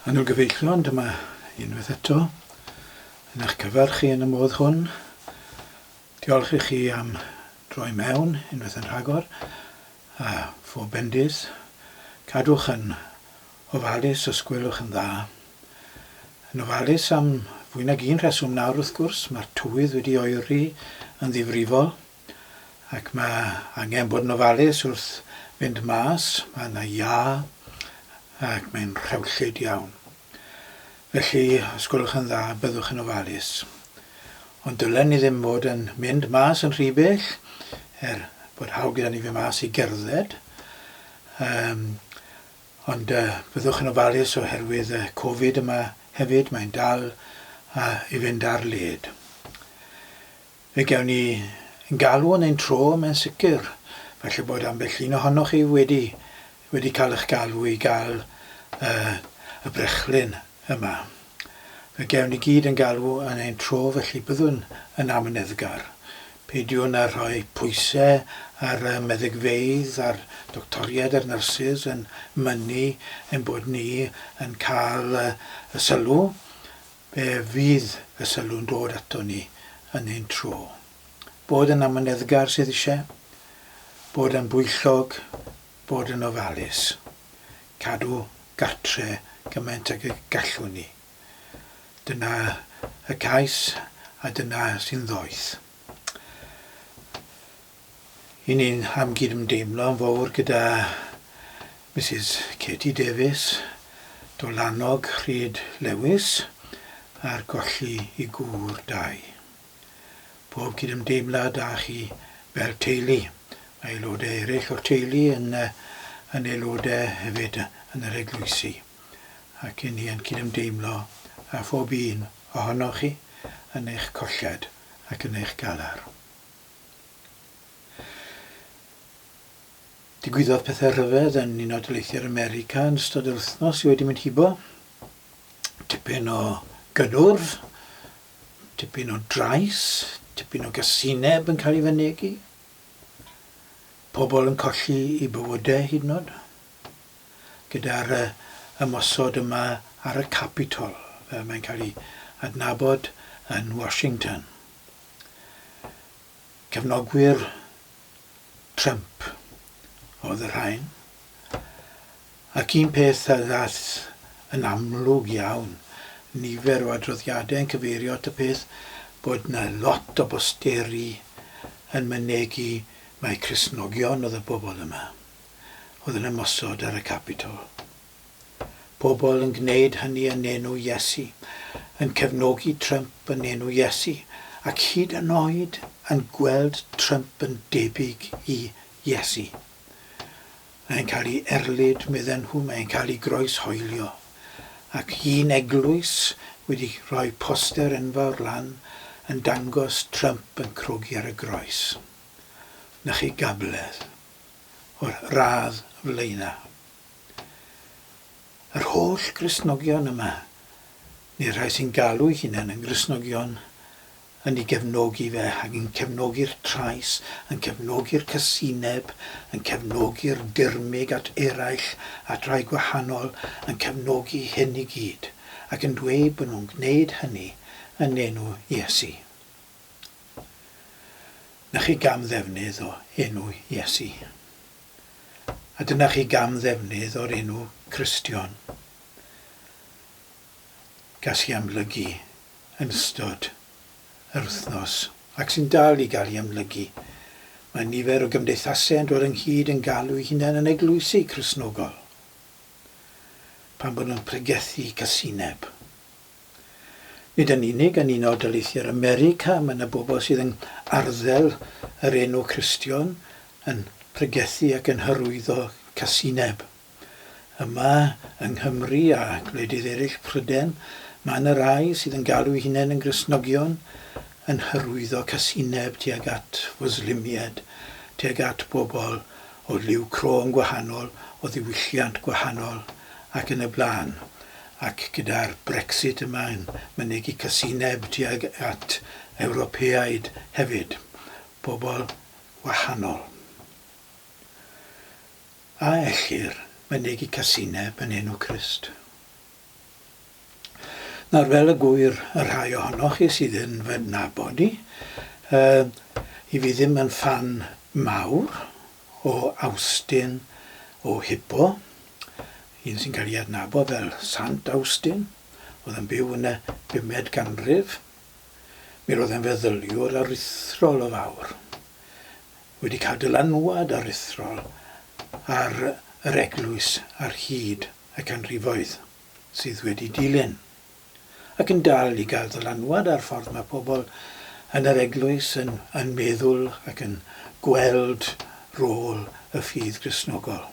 Annwyl gyfeillion, dyma unwaith eto yn eich cyfarch chi yn y modd hwn. Diolch i chi am droi mewn unwaith yn rhagor, a phob bendith. Cadwch yn ofalus os gwelwch yn dda. Yn ofalus am fwy nag un rheswm nawr wrth gwrs, mae'r tywydd wedi oeri yn ddifrifol. Ac mae angen bod yn ofalus wrth fynd mas, mae yna iâ ac mae'n rhewllyd iawn. Felly, os gwelwch yn dda, byddwch yn ofalus. Ond dylen ni ddim fod yn mynd mas yn rhy bell, er bod hawl gyda ni fynd mas i gerdded. Um, ond uh, byddwch yn ofalus oherwydd y Covid yma hefyd, mae'n dal uh, i fynd ar led. Fe gewn ni ein galw yn ein tro, mae'n sicr. Falle bod ambell un ohonoch chi wedi wedi cael eich galw i gael uh, y brechlyn yma. Fe gewn ni gyd yn galw yn ein tro, felly byddwn yn amyneddgar. Peidiwn â rhoi pwysau ar y meddygfeydd a'r doctoriaid a'r nyrsys yn mynnu ein bod ni yn cael y sylw. Fe fydd y sylw'n dod ato ni yn ein tro. Bod yn amyneddgar sydd eisiau, bod yn bwyllog, bod yn ofalus. Cadw gartre gymaint ag y gallwn ni. Dyna y cais a dyna sy'n ddoeth. I ni'n am gydymdeimlo yn fawr gyda Misus Katie Davies, Dolanog Rhyd Lewis, ar golli i gŵr Dai. Pob cydymdeimlad â chi fel teulu. Mae aelodau eraill o'r teulu yn, yn aelodau hefyd yn yr eglwysi. Ac i ni yn cydymdeimlo â phob un ohonoch chi yn eich colled ac yn eich galar. Digwyddodd pethau rhyfedd yn Unol Daleithiau'r America yn ystod yr wythnos sydd wedi mynd hibo. Tipyn o gynnwrf, tipyn o drais, tipyn o gasineb yn cael ei fynegi. Pobl yn colli i bywydau hyd yn oed. Gyda'r ymosod yma ar y Capitol, fel mae'n cael ei adnabod yn Washington. Cefnogwyr Trump oedd y rhain. Ac un peth a ddaeth yn amlwg iawn, nifer o adroddiadau yn cyfeirio at y peth bod 'na lot o bosteri yn mynegi mai Cristnogion oedd y bobl yma oedd yn ymosod ar y Capitol. Pobl yn gwneud hynny yn enw Iesu, yn cefnogi Trump yn enw Iesu, ac hyd yn oed yn gweld Trump yn debyg i Iesu. Mae'n cael ei erlid, medden nhw, mae'n cael ei groeshoelio. Ac un eglwys wedi rhoi poster enfawr lan yn dangos Trump yn crogi ar y groes. 'Na chi gabledd o'r radd flaena'. Yr holl Gristnogion yma, neu'r rhai sy'n galw'u hunain yn Gristnogion, yn ei gefnogi fe ac yn cefnogi'r trais, yn cefnogi'r casineb, yn cefnogi'r dirmyg at eraill, at rai gwahanol, yn cefnogi hyn i gyd, ac yn dweud bod nhw'n gwneud hynny yn enw Iesu. 'Na chi gam ddefnydd o enw Iesu. A dyna chi gam ddefnydd o'r enw Cristion. Gas i amlygu yn ystod yr wythnos, ac sy'n dal i gael ei amlygu. Mae nifer o gymdeithasau yn dod ynghyd yn galw'u hunain yn eglwysi Cristnogol, pan bod nhw'n pregethu casineb. Nid yn unig yn Unol Daleithiau'r America mae yna bobl sydd yn arddel yr enw Cristion, yn pregethu ac yn hyrwyddo casineb. Yma yng Nghymru a gwledydd eraill Pryden, mae yna rai sydd yn galw'u hunain yn Gristnogion yn hyrwyddo casineb tuag at Fwslimied, tuag at bobl o liw croen gwahanol, o ddiwylliant gwahanol ac yn y blaen. Ac gyda'r Brexit yma yn mynegi casineb tuag at Ewropeaid hefyd, pobl wahanol. A ellir mynegi casineb yn enw Crist? Nawr, fel y gŵyr y rhai ohonoch chi sydd yn fy nabod i, uh, i fi ddim yn ffan mawr o Awstin o Hippo, un sy'n cael ei adnabod fel Sant Awstin, oedd yn byw yn y bumed ganrif. Mi roedd e'n feddyliwr aruthrol o fawr, wedi cael dylanwad aruthrol ar yr eglwys ar hyd y canrifoedd sydd wedi dilyn, ac yn dal i gael dylanwad ar ffordd mae pobl yn yr eglwys yn, yn meddwl ac yn gweld rôl y ffydd Gristnogol.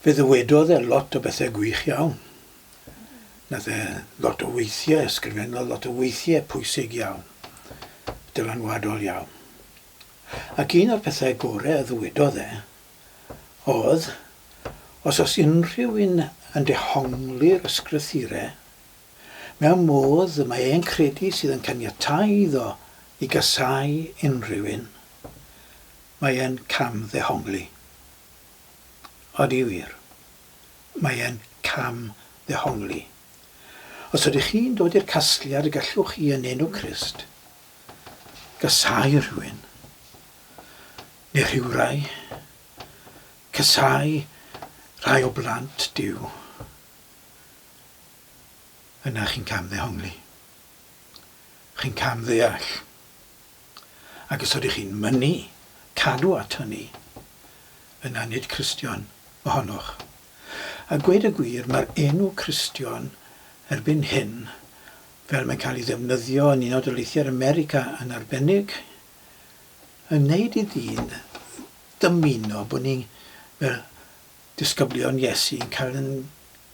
Fe ddywedodd e lot o bethau gwych iawn. Nath e lot o weithiau, ysgrifennodd lot o weithiau pwysig iawn, dylanwadol iawn. Ac un o'r pethau gorau a ddywedodd e oedd, os oes unrhyw un yn dehongli'r ysgrythurau mewn modd y mae e'n credu sydd yn caniatáu iddo i gasáu unrhyw un, mae e'n cam-ddehongli. Odi wir. Mae e'n cam-ddehongli. Os ydych chi'n dod i'r casgliad y gallwch chi yn enw Crist gasáu rhywun, neu rhywrai, casáu rhai o blant Duw, yna chi'n cam-ddehongli. Chi'n cam-ddeall. Ac os ydych chi'n mynnu cadw at hynny, yna nid Cristion ohonoch. A gweud y gwir, mae'r enw Cristion erbyn hyn, fel mae'n cael ei ddefnyddio yn Unol Daleithiau'r America yn arbennig, yn wneud i ddyn dymuno bod ni fel disgyblion Iesu yn cael yn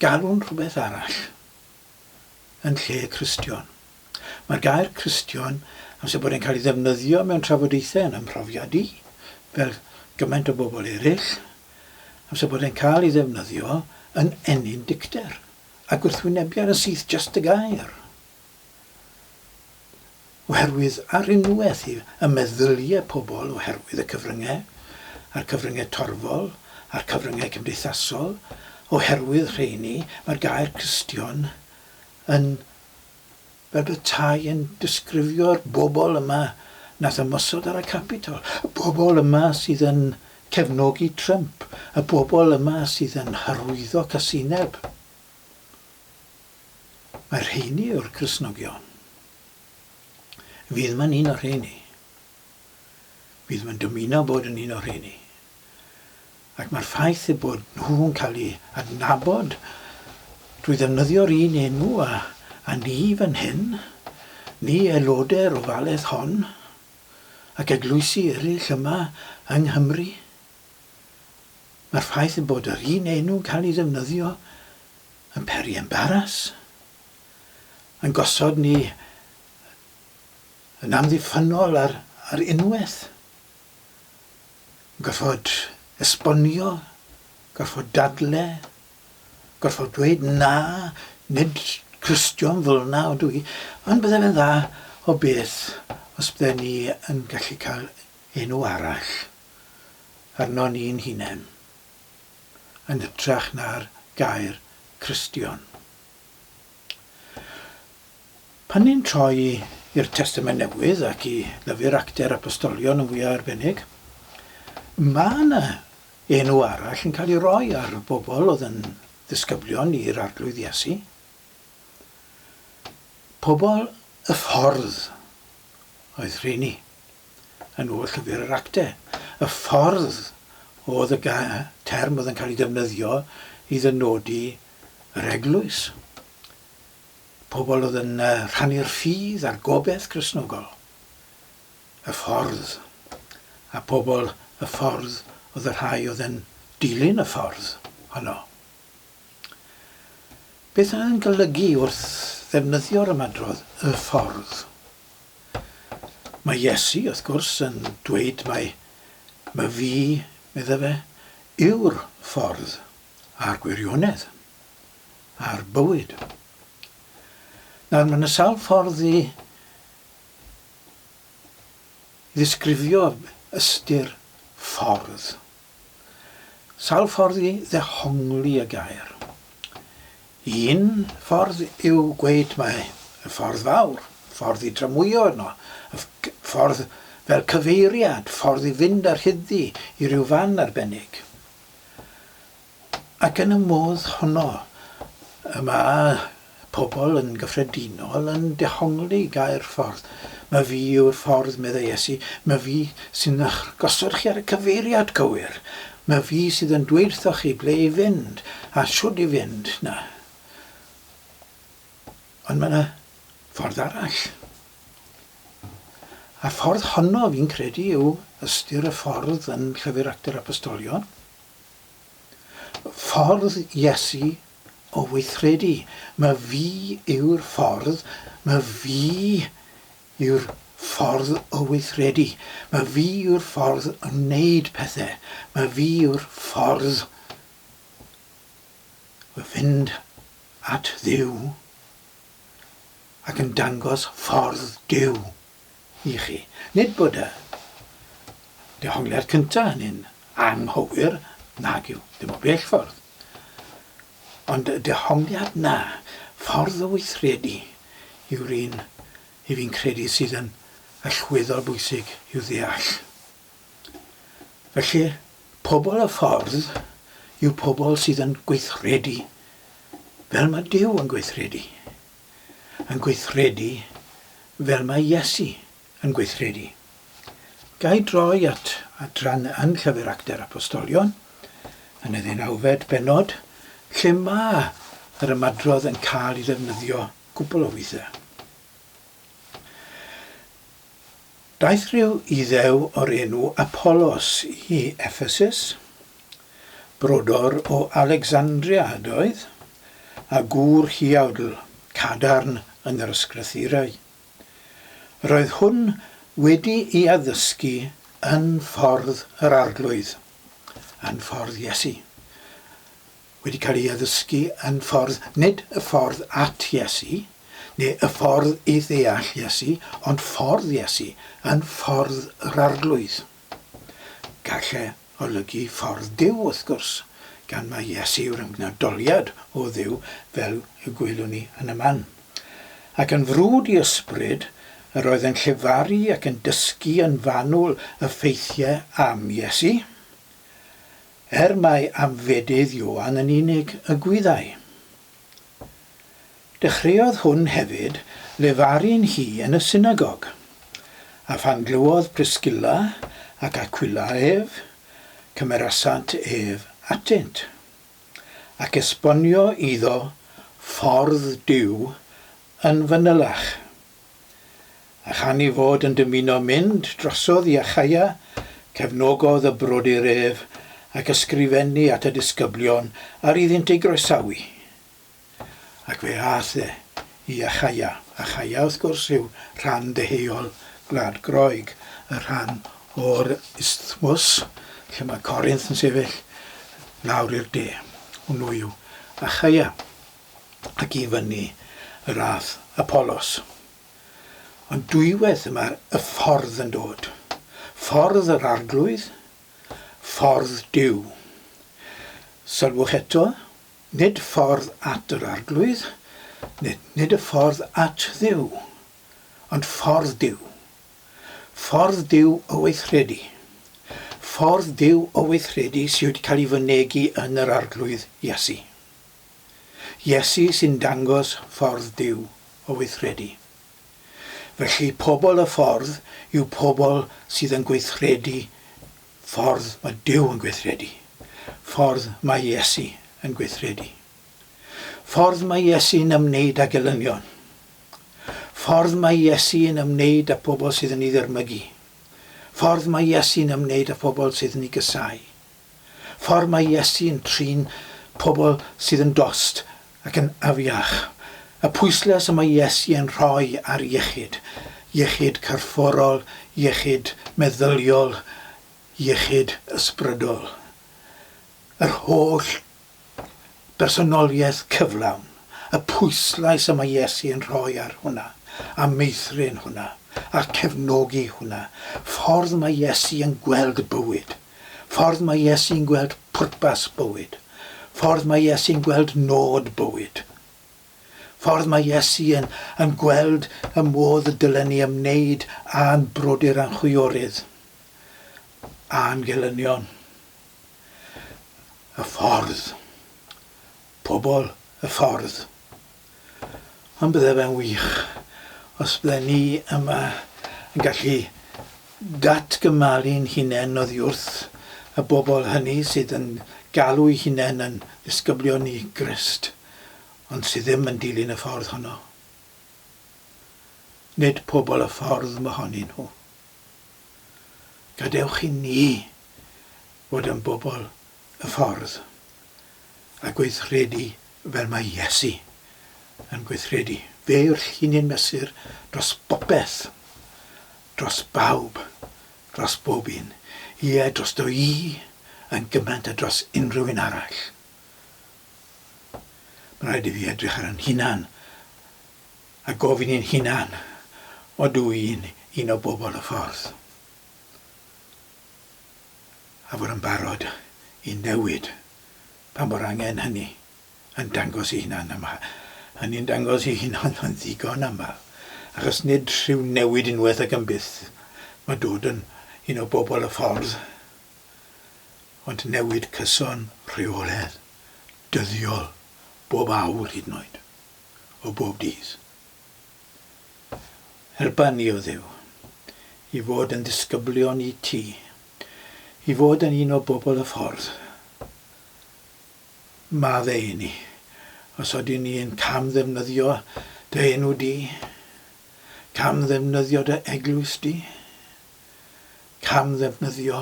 galw'n rhywbeth arall yn lle Cristion. Mae'r gair Cristion, amser bod e'n cael ei ddefnyddio mewn trafodaethau yn ymhrofiad i, fel gymaint o bobl eraill, amser bod e'n cael ei ddefnyddio yn ennyn dicter a gwrthwynebiad yn syth jyst y gair. Oherwydd ar unwaith i y meddyliau pobl oherwydd y cyfryngau, a'r cyfryngau torfol, a'r cyfryngau cymdeithasol, oherwydd rheini, mae'r gair Cristion yn fel petai yn disgrifio'r bobl yma nath ymosod ar y Capitol, y bobl yma sydd yn cefnogi Trump, y bobl yma sydd yn hyrwyddo casineb. Mae'r rheini yw'r Cristnogion. Fydd ma'n un o'r rheini. Fydd ma'n dymuno bod yn un o'r rheini. Ac mae'r ffaith eu bod nhw'n cael eu adnabod drwy ddefnyddio'r un enw a, a ni fan hyn, ni aelodau'r ofalaeth hon, ac eglwysi eraill yma yng Nghymru, mae'r ffaith eu bod yr un enw'n cael ei ddefnyddio yn peri embaras, yn gosod ni yn amddiffynnol ar, ar unwaith, yn gorfod esbonio, gorfod dadle, gorfod dweud na, nid Cristion fel yna ydw i, ond bydde fe'n dda o beth os bydde ni yn gallu cael enw arall arno ni'n hunain. yn hytrach na'r gair Cristion. Pan ni'n troi i'r Testament Newydd ac i Lyfr Actau'r Apostolion yn fwyaf arbennig, mae yna enw arall yn cael ei roi ar bobl oedd yn ddisgyblion i'r Arglwydd Iesu. Pobl y ffordd oedd rheini. Yn ôl Llyfr yr Actau, y ffordd oedd y term oedd yn cael ei ddefnyddio i ddynodi yr eglwys. Pobl oedd yn rhannu'r ffydd a'r gobaith Cristnogol. Y ffordd. A pobl y ffordd oedd y rhai oedd yn dilyn y ffordd honno. Beth oedd yn golygu wrth ddefnyddio'r ymadrodd 'y ffordd'? Mae Iesu, wrth gwrs, yn dweud mai 'my fi', medda fe, 'yw'r ffordd a'r gwirionedd a'r bywyd'. Nawr, mae yna sawl ffordd i ddisgrifio ystyr ffordd. Sawl ffordd i ddehongli y gair. Un ffordd yw gweud mae y ffordd fawr, ffordd i dramwyo yno, y ffordd fel cyfeiriad, ffordd i fynd ar hyd-ddi i ryw fan arbennig. Ac yn y modd honno, y mae pobl yn gyffredinol yn dehongli gair ffordd. Mae fi yw'r ffordd, meddai Iesu, mae fi sy'n eich gosod chi ar y cyfeiriad cywir. Mae fi sydd yn dweud wrthoch chi ble i fynd a shwd i fynd. Na. Ond mae yna ffordd arall. A'r ffordd honno, fi'n credu, yw ystyr y ffordd yn Llyfr Actau'r Apostolion. Ffordd Iesu o weithredu. Mae fi yw'r ffordd, mae fi yw'r ffordd o weithredu. Mae fi yw'r ffordd o wneud pethau. Mae fi yw'r ffordd o fynd at Dduw ac yn dangos ffordd Duw i chi. Nid bod y dehongliad cyntaf yn un anghywir, nag yw, ddim o bell ffordd. Ond y dehongliad 'na, ffordd o weithredu, yw'r un i fi'n credu sydd yn allweddol bwysig i'w ddeall. Felly, pobl y ffordd yw pobl sydd yn gweithredu fel mae Duw yn gweithredu, yn gweithredu fel mae Iesu yn gweithredu. Ga i droi at adran yn Llyfr Actau'r Apostolion, yn y ddeunawfed bennod, lle mae yr ymadrodd yn cael ei ddefnyddio gwbl o weithiau. Daeth rhyw Iddew o'r enw Apollos i Ephesus, brodor o Alexandria ydoedd, a gŵr huawdl, cadarn yn yr ysgrythurau. Roedd hwn wedi ei addysgu yn ffordd yr Arglwydd, yn ffordd Iesu. Wedi cael ei addysgu yn ffordd, nid y ffordd at Iesu, neu y ffordd i ddeall Iesu, ond ffordd Iesu, yn ffordd yr Arglwydd. Gall e olygu ffordd Duw, wrth gwrs, gan mai Iesu yw'r ymgnawdoliad o Dduw, fel y gwelwn ni yn y man. Ac yn frwd i ysbryd, yr oedd yn llefaru ac yn dysgu yn fanwl y ffeithiau am Iesu, er mai am fedydd Ioan yn unig y gwyddai. Dechreuodd hwn hefyd lefaru'n hi yn y synagog, a phan glywodd Priscilla ac Aquila ef, cymerasant ef atynt, ac esbonio iddo ffordd Duw yn fanylach. A chan ei fod yn dymuno mynd drosodd i Achaia, cefnogodd y brodyr ef, ac ysgrifennu at y disgyblion ar iddynt ei groesawu. Ac fe aeth e i Achaia. Achaia, wrth gwrs, yw rhan deheuol Gwlad Groeg, y rhan o'r Isthmws, lle mae Corinth yn sefyll, lawr i'r de. Hwnnw yw Achaia. Ac i fyny yr ath Apollos. Ond dwywaith y mae'r y ffordd yn dod. Ffordd yr Arglwydd, ffordd Duw. Sylwch eto, nid ffordd at yr Arglwydd, nid, nid y ffordd at Dduw, ond ffordd Duw. Ffordd Duw o weithredu. Ffordd Duw o weithredu sydd wedi cael ei fynegi yn yr Arglwydd Iesu. Iesu sy'n dangos ffordd Duw o weithredu. Felly, pobl y ffordd yw pobl sydd yn gweithredu ffordd mae Duw yn gweithredu, ffordd mae Iesu yn gweithredu. Ffordd mae Iesu'n ymwneud â gelynion. Ffordd mae Iesu yn ymwneud â pobl sydd yn ei ddirmygu. Ffordd mae Iesu'n ymwneud â phobl sydd yn ei gasáu. Ffordd mae Iesu yn trin pobl sydd yn dost ac yn afiach. Y pwyslais y mae Iesu yn rhoi ar iechyd, iechyd corfforol, iechyd meddyliol, iechyd ysbrydol. Yr holl bersonoliaeth cyflawn, y pwyslais y mae Iesu yn rhoi ar hwnna, a meithrin hwnna, a cefnogi hwnna. Ffordd mae Iesu yn gweld bywyd. Ffordd mae Iesu'n gweld pwrpas bywyd. Ffordd mae Iesu'n gweld nod bywyd. Ffordd mae Iesu yn, yn gweld y modd y dylen ni ymwneud â'n brodyr a'n chwiorydd a'n gelynion. Y ffordd. Pobl y ffordd. Ond bydde fe'n wych os bydde ni yma yn gallu datgymalu'n hunain oddi wrth y bobl hynny sydd yn galw'u hunain yn ddisgyblion i Grist, ond sydd ddim yn dilyn y ffordd honno. Nid pobl y ffordd mohonyn nhw. Gadewch i ni fod yn bobl y ffordd a gweithredu fel mae Iesu yn gweithredu. Fe yw'r llinyn mesur dros bopeth, dros bawb, dros bob un. Ie, drosto i yn gymaint a dros unrhyw un arall. Mae'n rhaid i fi edrych ar yn hunan a gofyn i'n hunan, odw i'n un o bobl y ffordd? A fod yn barod i newid pan bo'r angen hynny yn dangos ei hunan. A mae hynny'n dangos ei hunan yn ddigon aml, achos nid rhyw newid unwaith ac am byth mae dod yn un o bobl y ffordd, ond newid cyson, rheolaidd, dyddiol, bob awr hyd yn oed, o bob dydd. Helpa ni, O Dduw, i fod yn ddisgyblion i ti, i fod yn un o bobl y ffordd. Maddau i ni, os ydyn ni yn cam-ddefnyddio dy enw di, cam-ddefnyddio dy eglwys di, cam-ddefnyddio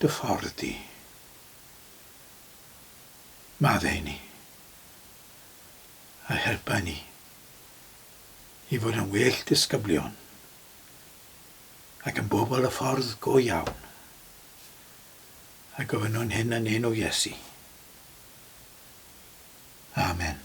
dy ffordd di. Maddau i ni, a helpa ni i fod yn well disgyblion ac yn bobl y ffordd go iawn. A gofynnwn hyn yn enw Iesu. Amen.